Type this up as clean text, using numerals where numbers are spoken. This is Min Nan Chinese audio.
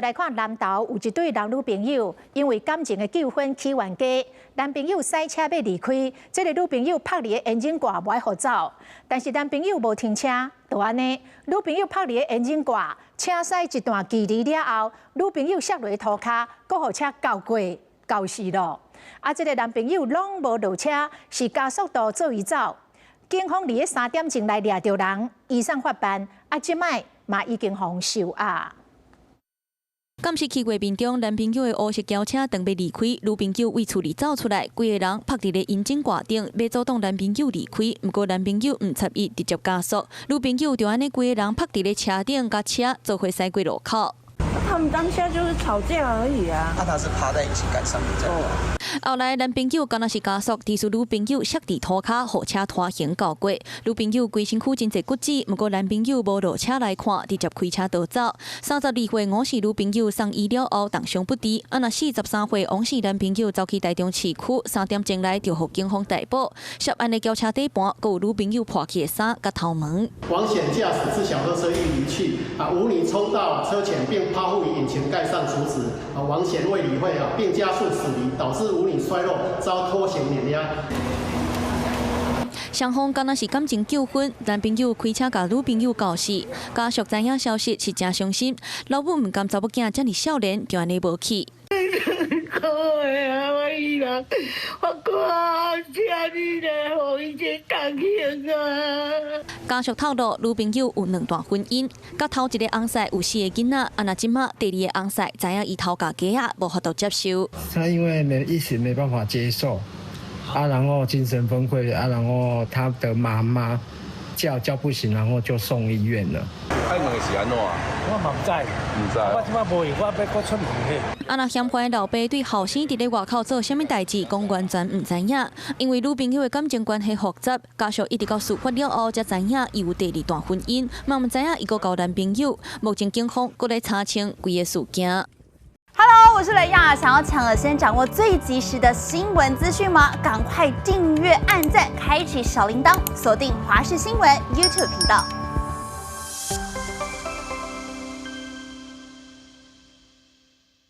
來看南投有一對男女朋友，因為感情的糾紛起冤家，男朋友駛車欲離開，這个女朋友拍佇个引擎蓋無愛予走，但是男朋友無停車，就按呢，女朋友拍佇个引擎蓋，車駛一段距離了後，女朋友摔落塗跤，閣予車鉤過，鉤死咯。啊，這个男朋友攏無落車，是加速度做伊走。警方佇咧3點鐘來掠著人，移送法辦。啊，這擺嘛已經予收押。監視器畫面中，男朋友的烏色轎車當欲離開，女朋友對厝裡走出來，規个人拍佇咧引擎蓋頂，欲阻擋男朋友離開。毋過男朋友毋插伊，直接加速，女朋友就按呢規个人拍佇咧車頂，共車做伙駛過路口。他們當下就是吵架而已啊。那他是趴在引擎蓋上面這樣。後來男朋友敢若是加速，致使女朋友摔佇塗跤，予車拖行鉤過。女朋友規身軀真濟骨折，毋過男朋友無落車來看，直接開車逃走。32歲吳氏女朋友送醫了後重傷不治，啊若43歲王氏男朋友走去台中市區，3點鐘來就予警方逮捕。涉案的轎車底盤，閣有女朋友破去的衫佮頭毛。王顯駕駛之小客車欲離去，啊，吳女衝到車前並趴伏於引擎蓋上阻止，啊，王顯未理會啊，並加速駛離，導致吳女摔落，遭拖行碾壓。雙方敢若是感情糾紛，男朋友開車共女朋友鉤死，家屬知影消息是誠傷心，老母毋甘查某囝遮爾少年就按呢無去。可愛啊，我伊人，我看請你來予伊這重刑啊！家屬透露，女朋友有兩段婚姻，佮頭一个翁婿有四个囡仔，啊若這馬第二个翁婿知影伊偷共雞仔，無法度接受。他因為沒一時沒辦法接受，啊，然後精神崩潰，啊，然後他的媽媽叫叫不醒，然後就送醫院了。愛問的是按怎？我嘛毋知，毋知。我這擺無閒，我欲閣出門去。啊，若嫌犯的老爸對後生佇咧外口做啥物代誌，講完全毋知影。因為女朋友的感情關係複雜，家屬一直到事發了後才知影伊有第二段婚姻，嘛毋知影伊閣交男朋友。目前警方閣咧查清規个事件。 Hello，我是雷亞，想要搶先掌握最及時的新聞資訊嗎？趕快訂閱、按讚、開啟小鈴鐺，鎖定華視新聞 YouTube 頻道。